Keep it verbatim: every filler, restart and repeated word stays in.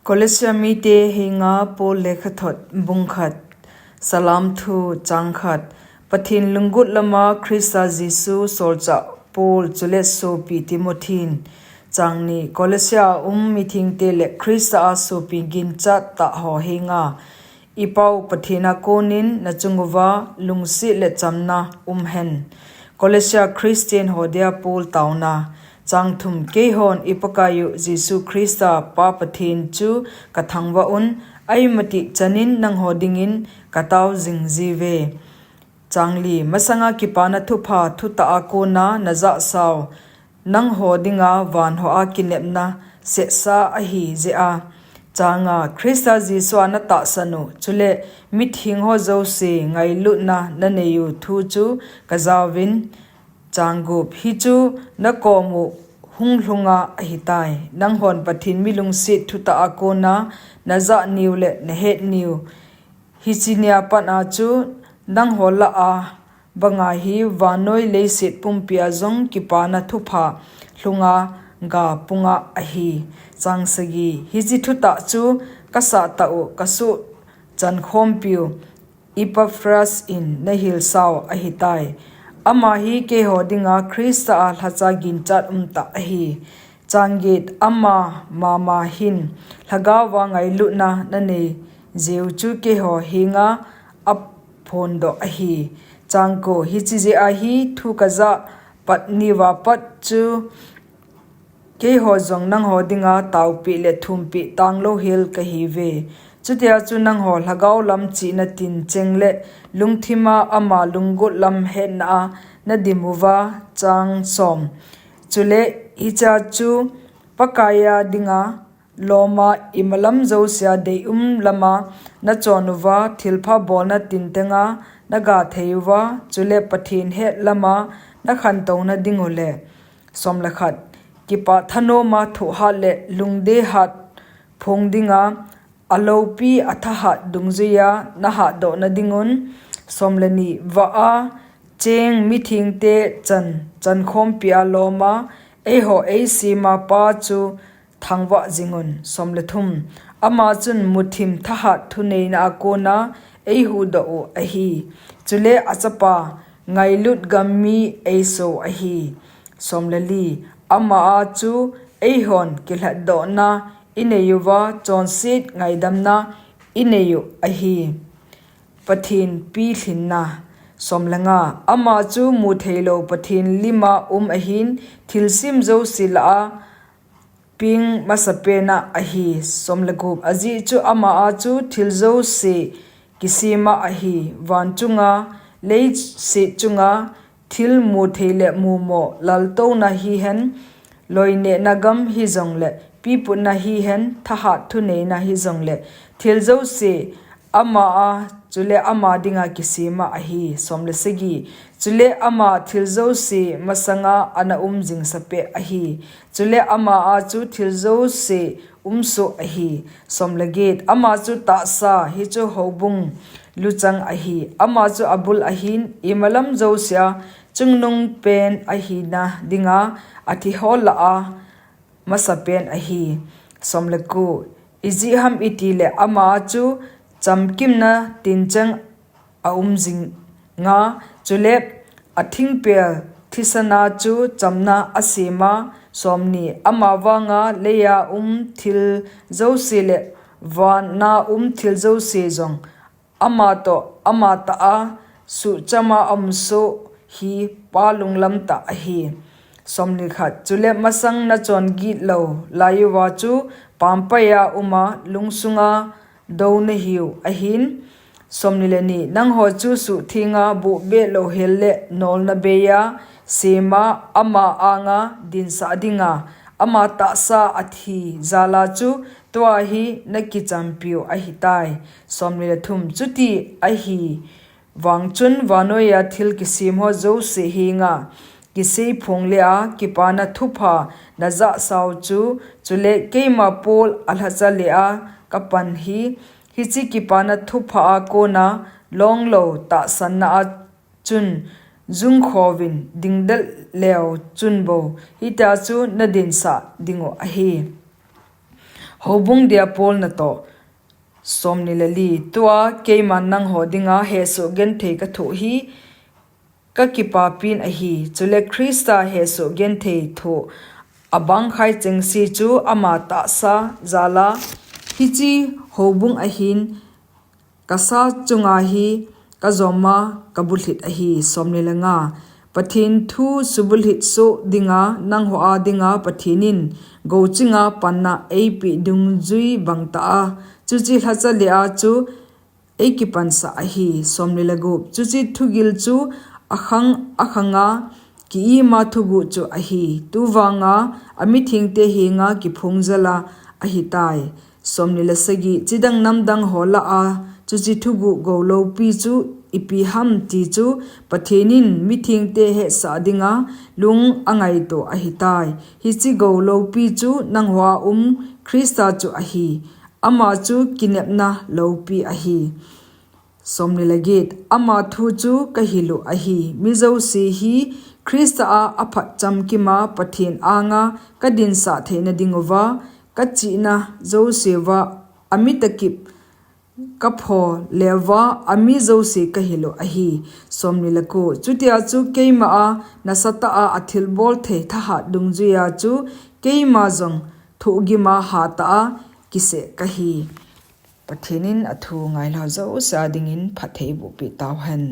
Kolosia mite henga Paul lekhathot bung khat. Salam thu chang khat. Pathen lunggut lama Christa Jesu solchah Paul chule sopi Timothy in. Chang ni. Kolosia a um mithengte le Christa a sopi ginchat tah ho henga, i Pau Pathen a konin na chung uva lungset le chamna um hen. Kolosia Christian ho dia Paul tauna. Chang thum. Keihon i Pakaiyu Jesu Christa Pa Pathen chu ka thangvah un, ahi mati chanin nangho dingin ka tao jing jiuve. Chang li. Masanga kipana thupha thutah a kona na jahsau nangho dinga van hoa kinepna sehsa ahi jeh a. Chang nga. Christa Jesu a na tahsan u, chule mitheng ho jouse ngailutna na nei u thu chu ka jauvin. Chang gup. Hichu na kom u hung lhunga ahitai. Nanghon Pathen mi lungset thutah a kona na jah niu le na het niu, hiche nia pat a chu nangho lah a banga hi vannoi leiset pumpi a jong kipana thupha lhunga ga punga ahi. Chang sagi. Hiche thutah chu ka sah tah u, ka suhchan khompiu Epaphras in na hilsau ahitai. Ama hi keiho dinga Christa a lhacha ginchat umtah ahi. Chang get. Ama mama hin lhagao va ngailutna na nei jiu chu keiho henga aphondoh ahi. Chang ko. Hiche jeh a hi thu ka jah pat niuva pat chu keiho jong nangho dinga taopeh le thumpeh tanglou hel ka hiuve. Chutia chu nangho lhagao lam chihna tincheng le lungthima ama lunggot lam hetna a na dim uva. Chang som. Chule hichea chu Pakaiya dinga loma imalam jousea deium lama na chon uva, thilpha bolna tintenga na ga thei uva, chule Pathen het lama na khantouna ding u le. Som le khat. Kipah thanoma thohhat le lungdehat phong dinga, aloupi athahat dungjuiya na hatdohna dingun. Som le ni. Vah a cheng mithengte chan, chankhompi a loma eiho eisema Pa chu thangvah jingun. Som le thum. Ama chun muthim thahat thuneina a kona eihuhdoh u ahi. Chule achapa ngailut gam mi eiso ahi. Som le li. Ama a chu eihon kilhatdohna inei uva, chonset ngaidamna inei u ahi. Pathen pilhinna. Som le nga. Ama chu mutheilou Pathen lima um ahin, thilsem jouse lah a peng masapena ahi. Som le gup. Ajeh chu ama a chu thil jouse kisema ahi. Van chunga, leiset chunga, thil muthei le mumo, laltouna hihen, loinehna gam hijongle, piputna hihen, thahat thuneina hijongle, thil jouse ama a, chule ama dinga kisema ahi. Som le sagi. Chule ama thil jouse masanga ana um jingsapeh ahi. Chule ama a chu thil jouse umsoh ahi. Som le get. Ama chu tahsa, hichu houbung luchang ahi. Ama chu abul ahin, imalam jousea chungnungpen ahina dinga athiho lah a masapen ahi. Som le ko. Ijeh ham itile ama chu chamkimna tincheng aum jinga, chule athingpel thisana chu chamna asema. Som ni. Ama vanga leiya um thil jouse le vana um thil jouse jong ama toh, ama tah a suhchama aumsoh hi Pa lunglam tah ahi. Som ni khat. Chule masang na chon gitlou laiuva chu pampaiya uma lungsunga dou nahiu ahin. Som ni le ni. Nangho chu suhthenga buhbeh louhel le nolna beiya sema ama anga dinsah dinga ama tahsa athi jala chu tua hi nakichampiu ahitai. Som ni le thum. Chuti ahi vang chun vannoiya thil kisem ho jouse henga kiseiphong le a kipana thupha najahsau chu, chule keima Paul alhacha le a kapan hi, hiche kipana thupha a kona longlou tahsanna a chun jungkhouvin dingdel leu chun bou hitia chu nadinsah dingu ahi. Houbung dia Paul natoh. Somni le li. Tua keiman nangho dinga hesoh genthei kathoh hi kakipapin ahi. Chule Christa hesoh genthei thoh abangkhai chengse chu ama tahsa jala hiche houbung ahin kasa chunga hi kajoma kabulhit ahi. Somni le nga. Pathen thu subulhit soh dinga nangho a dinga Pathen in gouchinga panna eipeh dungjui bangtah a, chuche lhacha le a chu eikipansah ahi. Somni le gup. Chuche thugil chu akhang akhanga ki-ima thuguh chu ahi. Tuvanga amithengte henga kiphong jala ahitai. Somni le sagi. Chidang namdang ho lah a chuche thuguh gouloupi chu ipi ham ti chu Pathen in mithengte hetsah dinga lung angaito ahitai. Hiche gouloupi chu nangho a um Christa chu ahi. Ama chu kinepna loupi ahi. Somni le get. Ama thu chu kahil u ahi. Mi jouse hi Christa a aphat chamkima Pathen anga kadinsah theina dinguva, kachihna jouseuva, ami takip kapho leuva, ami jouse kahil u ahi. Somni le ko. Chutia chu keima a nasatah a athilbol thei thahat dungjuia chu keima jong thohgima hatah a kiseh kahi. Pathen in athu ngailhah jouse a dingin phatthei eibohpeh tauhen.